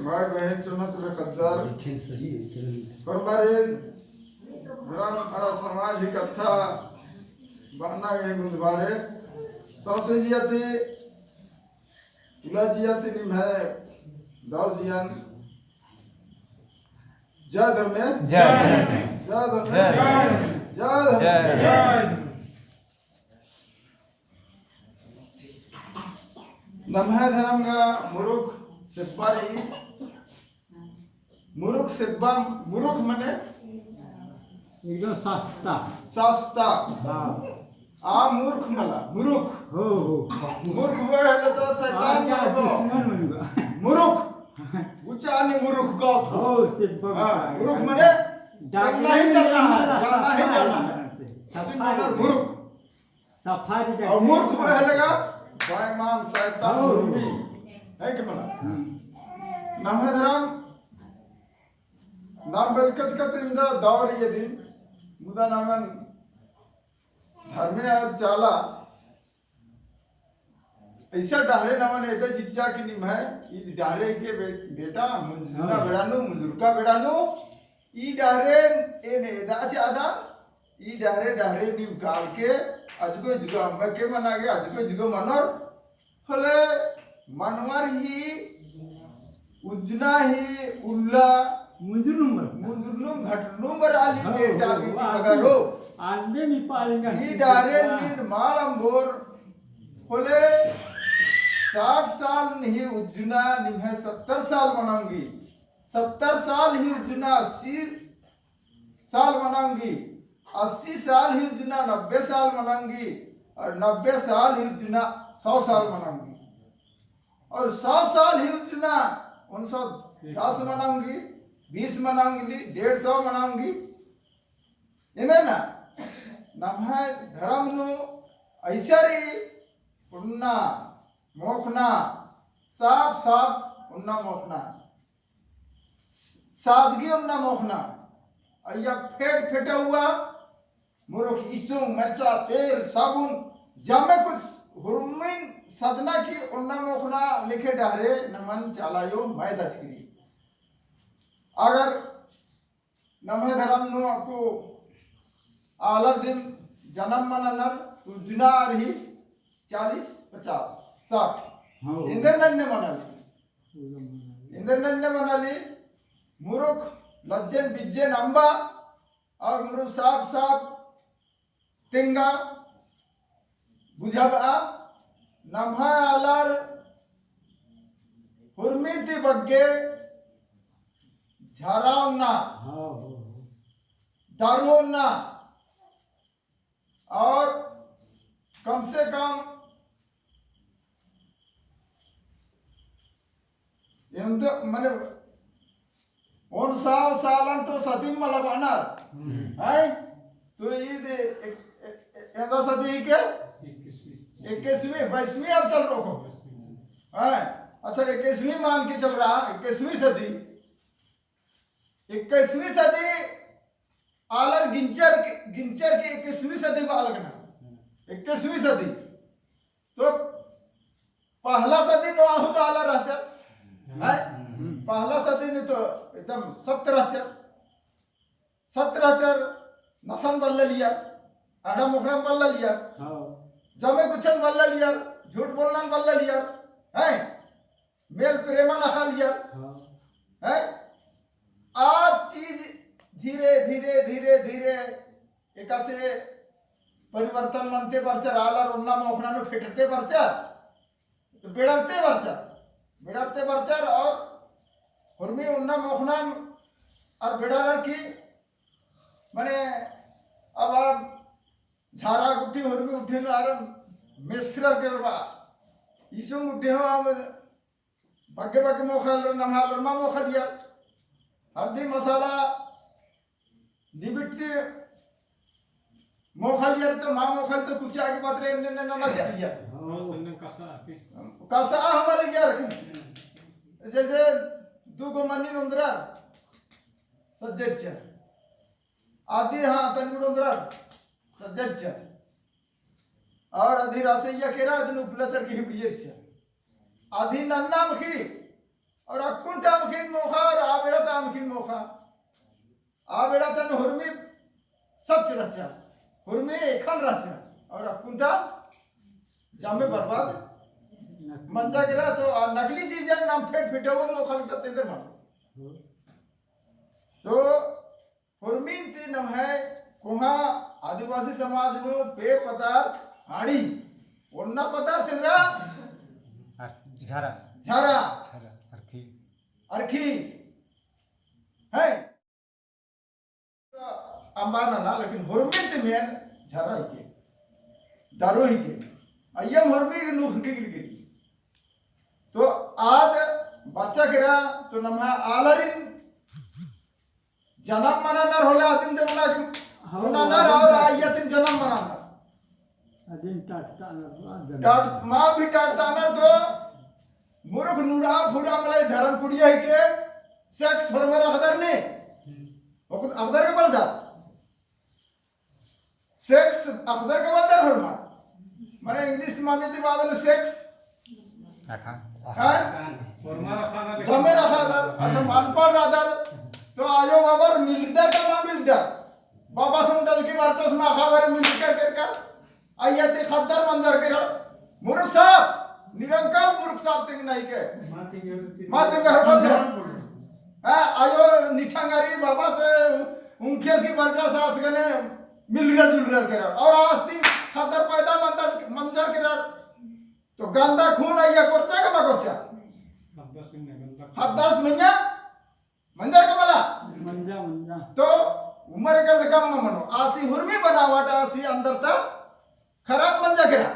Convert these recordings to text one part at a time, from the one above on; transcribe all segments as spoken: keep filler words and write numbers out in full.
भाई बहन चुनत रे कद्दर। परबारे ग्राम अरा समाज ही कत्था बअना गे मुंजबारे सौंसे जिया ती उल्ला जिया ती निम्है दव जियन जय धर्मेस। जय। जय धर्मेस। जय। जय धर्मेस। जय। नम्है धरम गा मुरुख सेब्बा रई। मुरुख सेब्बा, मुरुख मने? एकदम सस्ता। सस्ता। हाँ। आ मूर्ख मला, मुरुख। हो, हो। मुरुख बअले तो शैतान अच्छा, मुरुख। दुश्मन मनुगा। मुरुख। गुचा नी मुरुख का तो। हो, सेब्बा हाँ, गुचा। मुरुख मने डॉक्टर चलना ही चलना है, जाना ही जाना है। सफाई। मुरुख। सफारी और मूर्ख बअले गा, बेईमान, शैतान, हाँ। मुर्गी। है कि मला? हाँ। नम्है धरम, नाम बलकत कत इन्दा दौर ये दिन, मुदा नमन धर्मे और चाला, ऐसा डहरे नमन एदा चिच्चा कि निम्है, ई डहरे के बे-, बेटा, मुंजुरना हाँ। बेड़ा नू, मुंजुरका बेड़ा नू, ई डहरे एन एदा चिअदन, ई डहरे डहरे नीम काल के अजगो इजगो अम्बा के मना गे अजगो इजगो मनोर होले मनवर ही उज्जना ही उल्ला मुंजुरनुम बरआ। मुंजुरनुम घटनुम बरआ ली हाँ, बेटा हो, बिटी हाँ, मगर हो। आंदे मी पालिंगा ई डहरे नीन माल अम्बोर होले साठ साल ही उज्जना निम्है सत्तर साल मनाऊंगी। सत्तर साल ही उज्जना अस्सी साल मनाऊंगी, अस्सी साल ही उज्जना नब्बे साल मनाऊंगी, और नब्बे साल ही उज्जना सौ साल मनाऊंगी, और सौ साल ही उज्जना उन सौ दस मनाऊंगी, बीस मनाऊंगी, डेढ़ सौ मनाऊंगी। इन्देना नम्है धरम नू ऐसा रई उन्ना मोखना, साफ साफ उन्ना मोखना। सादगी उन्ना मोखना। अइय्या फेट फेटउवा, मुरुख इसुंग, मरचा, तेल, साबुन, जम्मे कुछ हुरमिन सदना की उन्ना मोखना लेखे डहरे नमन चाला अयो मय दचकी रई। अगर नम्है धरम नू अक्कु आलर दिम जनम मननर उज्जना रई चालीस, पचास, साठ। हाँ। इन्दर नन्ने मनाली। इन्दर नन्ने मनाली। मुरुख लज्जन बिज्जन अम्बा और मुरुख साफ साफ तेंगा बुझाबआ। नम्है आलर हुरमिन ती बग्गे झारा उन्ना, हाँ, हाँ, हाँ। दारू उन्ना, और कम से कम एन्द-, मने, ओन सौ सालन तो सदी मला बअनर। हम्म। हैं? तो ईद एक, एक, एक, एन्दा सदी ही के? इक्कीसवीं। इक्कीसवीं, बाईसवीं अब चल रखो। हैं? अच्छा, इक्कीसवीं मान के चल रहा, इक्कीसवीं सदी। इक्कीसवीं सदी आलर गिंचर के, गिंचर के इक्कीसवीं सदी बआ लगना। इक्कीसवीं सदी। तो पहला सदी नू आहू तो आलर रहचर। हैं? हम्म। पहला सदी नू तो एकदम सत्य रहचर। सत्य रहचर, नसन बल्ललियर, अड़ा मोखरन बल्ललियर। हाँ। जमे कुछन बल्ललियर, झूठ बोलनन बल्ललियर। हैं? मेल प्रेमन अख़ालियर। हाँ। हैं? आ चीज धीरे, धीरे, धीरे, धीरे एकासे परिवर्तन मनते बरचर, आलर ओन्ना मोख़ना नू फेटरते बरचर, तो बेड़रते बरचर, बेड़रते बरचर और हुरमी ओन्ना मोख़ना और बेड़रर की मने अब, अब झारा गुट्ठी हुरमी गुट्ठी नू आर मेस्त्रर केरबा। इसुंग गुट्ठी हूँ अब बग्गे बग्गे मोख़ालर, नम्है आलर मा मोख़ालियर। हरदी मसाला निबिट्टी मोख़ालियर तो मा मोख़ाल तो कुचा की पात्रे एन्ने एन्ने नना चालियर। हाँ, सन्ने कसा आके। कसा हम वाले यार। जैसे दू गो मन्नी नोंदरर सज्जर चर। आदि हाँ, तनगुड़ ओन्दरर सज्जर चर। और अदी रासैया केरा, अदिन उपला चर के हिबड़ियर चर। अदी नन्ना अमख़ी, और अक्कुन ता अमख़ी आ बेड़ा तन हुरमी सच रहचा, हुरमी एखन रहचा, और अक्कुन ता जामे बर्बाद मंजा केरा। तो आ नकली चीजन नाम फेंट फेंटाओ मोखा लगता तेंदर मानो। तो हुरमिन ती नम्है कोहाँ आदिवासी समाज नू पेय पदार्थ आड़ी, ओन्ना पदार्थ एन्दरा? अर-, झरा। झरा। झरा, अरखी। अरखी। है। अम्बा नना, लेकिन हुरमिन ती मेन झरा हिके, दारू हिके। अइय्यम हुरमी नू खंकी गिर गिरी। तो आद बरचा केरा, तो नम्है आलारिन जनम मनानर होले आदिन देवना की हाँ, मनानर आदिन और ता- अइय्या तिन जनम मनानर। आदिन टाटता नर, हाँ, जनम। टाट-, माँ भी टाटता नर तो मुरुख नुड़ा फुड़ा मलाई धर्म कुड़िया हिके sex होरमर अख़दर ने। ओक-, अख़दर के बलदर। Sex अख़दर के बलदर होरमा। माने English माने ती बादल sex। अख़ा। हाँ? जमे रखादर। अच्छा, अनपढ़ रअदर। तो आयो बाबर मिलदर का मा मिलदर। बाबा सुन दल की बार तो उसमें अख़ा बारे मिलदर कर कर। अइय्या ती ख़द्दर मंजर केरा। मुरुख साहब, निरंकाल मुरुख साहब तिंग नहीं के। मा तिंग हर बल। हाँ, आयो निठंगारी बाबा से उनखेस की बरचा सास गने मिलरा जुलरा केरा। और आस ती ख़द्दर पैदा मंजर, मंजर केरा। तो गंदा खून अइय्या कोरचा का मा कोरचा? ख़द्दस मइय्याँ मंजर का मला? मंजा, मंजा। तो उमर का से कम मनो। आसी हुरमी बनावट, आसी अंदर ता खराब मंजा केरा।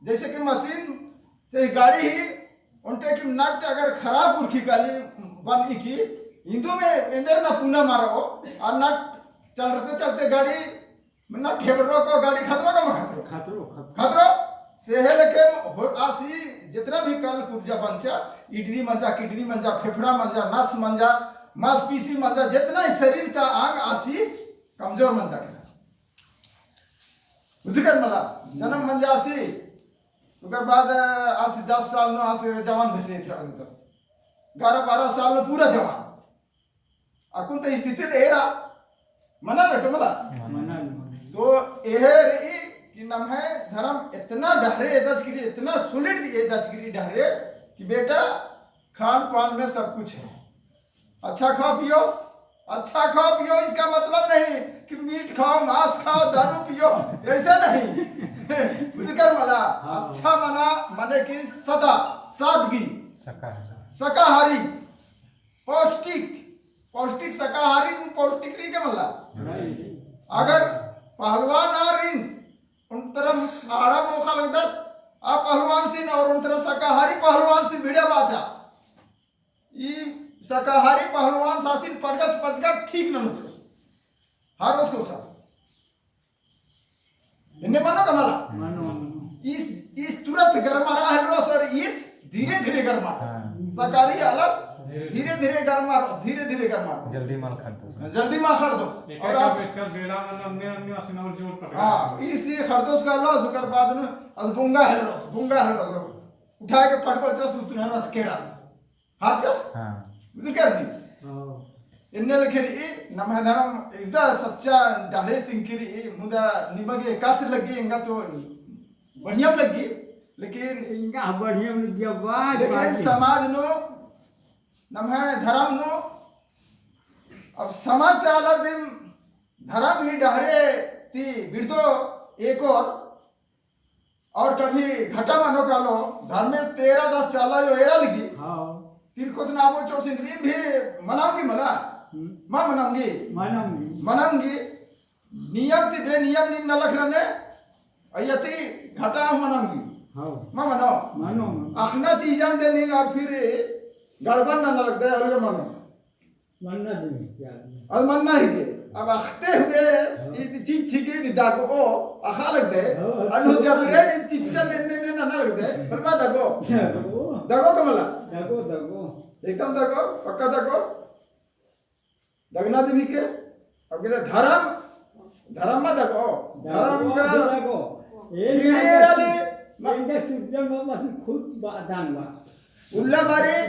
जैसे कि मशीन, चाहे गाड़ी ही, ओन्टे की नट अगर खराब उरखी काली बन इकी, हिंदू में एन्देर ना पूना मारो, और नट चलते चलते गाड़ी, नट हेबरो को गाड़ी खतरो का मा खतरो? खतरो, खतरो। खतरो, सेहे लेके होर आसी जितना भी कल पुर्जा बंचा, इडनी मंजा, किडनी मंजा, फेफड़ा मंजा, नस मंजा, मांसपेशी मंजा, जितना ही शरीर ता अंग आसी कमजोर मंजा केरा। बुझकर मला, जनम मंजा आसी, ओकर बाद आसी दस साल नू आसी जवान भेसे इतरा दस, ग्यारह बारह साल नू पूरा जवान। अक्कुन तो स्थिति एरा, मना रखे मला। मना। तो एहे रई कि नम्है धर्म इतना डहरे एदस किरी, इतना solid एदस किरी डहरे कि बेटा, खान पान में सब कुछ है। अच्छा खाओ पियो, अच्छा खाओ पियो, इसका मतलब नहीं कि मीट खाओ, मांस खाओ, दारू पियो, ऐसा नहीं। बुझकर मला, हाँ। अच्छा मना, मने कि सदा, सादगी। शाकाहारी। शाकाहारी, पौष्टिक, पौष्टिक शाकाहारी, पौष्टिक रई के मला। नहीं। अगर पहलवान आरिन, उन तरह आड़ा मोखा लगदस, आ पहलवान सिन और उन तरह शाकाहारी पहलवान सिन भिड़ा बाचा। ई शाकाहारी पहलवान सासिन पटगच पटगच ठीक ननोस। हरोस को सास। इन्ने मनो का मला? मनो, मनो। इस, इस तुरंत गरमारआ हेलरोस और इस धीरे धीरे गरमारओस। हाँ। शाकाहारी आलस धीरे धीरे गरमारओस, धीरे धीरे गरमारओस। जल्दी मल खड़दोस। जल्दी मल खड़दोस। एक और एक आस- बेड़ा में अन्य, अन्य आसन और जोर पकड़ा। हाँ, इस खड़दोस का लो, ओकर बाद में अस बुंगा हेलरोस, बुंगा हेलरोस। उठाए के पटको जो सुतुरहन रस केरस। हरचस? हाँ। बुझकर नी? हाँ। इन्ने लेखे रई, नम्है धरम, इदा सच्चा डहरे तिंकी रई, मुदा निमा गे एकासे लग्गी एंगा तो बढ़िया लग्गी, लेकिन एंगा बढ़िया लग्गी, आवाज लेकिन बाजी। समाज नू, नम्है धरम नू, अब समाज ते अलग दिन धरम ही डहरे ती बिड़दो एकोर, और कभी घटा मनो कालो, धर्मेस तेरा दस चाला यो एरा लगी। हाँ। तिरकोस नाबो चो सिंदरीम भी मनाऊंगी मला। हम्म। मा मनाऊंगी। मनाऊंगी। मनाऊंगी। नियम ती बेनियम नीन नलख रने, अयती घटा मनाऊंगी। हाँ। मा मनो। मनो, मनो। अखना चीजन दे नीन और फिर गड़बड़ ना लगता है, अलग मनो। मन्ना दिन क्या? अद मन्ना ही के। अब अखते हुए, हाँ। ई चीज छिके दी दागो, ओ, अखा लगदे। हाँ, अनु हाँ। जबरे नी चीज चल ने, ने, ने, ना, ना लगदे। पर मा दागो। दागो। दागो कमला। दागो, दागो। एकदम दागो, पक्का दागो। दगना दिन ही के। अब के धर्म, धर्म मा दागो। दागो, धर्म का दागो। ए पीढ़ी ना एरा ले, एंडे सूर्य बाबा खुद बा-, दान बा। उल्ला बारी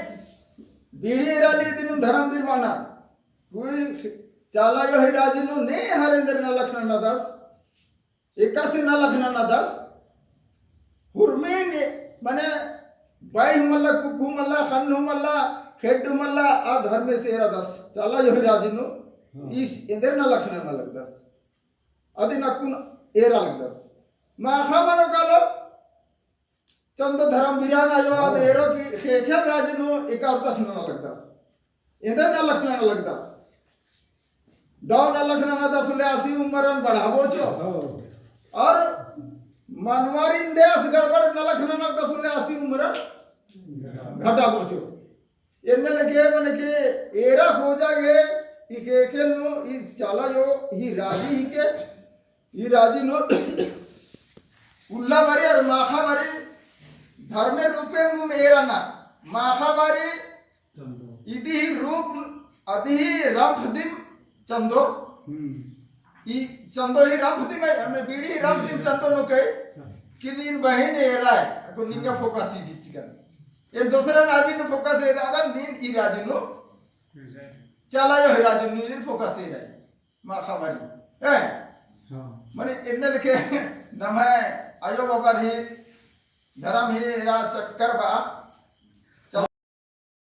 बीड़ी एरा ले दिनुम धरम दिर माना। कोई चाला अयो ही राजी नू ने हर एन्देर नलख ननदस, एकासे नलख ननदस, हुरमी ने, मने, बाई हूँ मल्ला, कुक्क हूँ मल्ला, ख़न्न हूँ मल्ला, ख़ेड्ड हूँ मल्ला, आ धर्मेस एरादस, चाला अयो ही राजी नू, हाँ। ईस एन्देर नलख नना लगदस। अदिन अक्कुन एरा लगदस। माख़ा मनो कालो, चंदो धरम बिरान अयो आद हाँ। एरो कि ख़ेख़ेल राजी नू एकादस नना लगदस। एन्देर नलख नना लगदस। दव नलख ननदस उल्ले आसी उमरन बढ़ाबोचो। हाँ। और मनवारिन देस गड़बड़ नलख ननदस उल्ले आसी उमरन घटाबोचो। एन्ने लेके मने के एरा खोजा गे, ई ख़ेख़ेल नू, ई चाला अयो, ई राजी ही के, ई राजी नू उल्ला बारी और माख़ा बारी धर्मे रूपे नू एरा ना। माख़ा बारी इदी ही रूप, अदी ही रंभ दिम चंदो। हम्म। ई चंदो ही रंभ दिम, हमने बीड़ी ही रंभ दिम चंदो नू कहे, कि नीन बहिन एरा है, अक्कु निंगा फोकस ही चिच्चकन। एन दूसरा राजी नू फोकस एरा दा, नीन ई राजी नू, चाला अयो ही राजी नू नीन फोकस एरा है। माख़ा बारी। ए? हाँ। मने एन्ने लेके नम्है अयो बाबर ही धरम ही एरा चक्कर बा,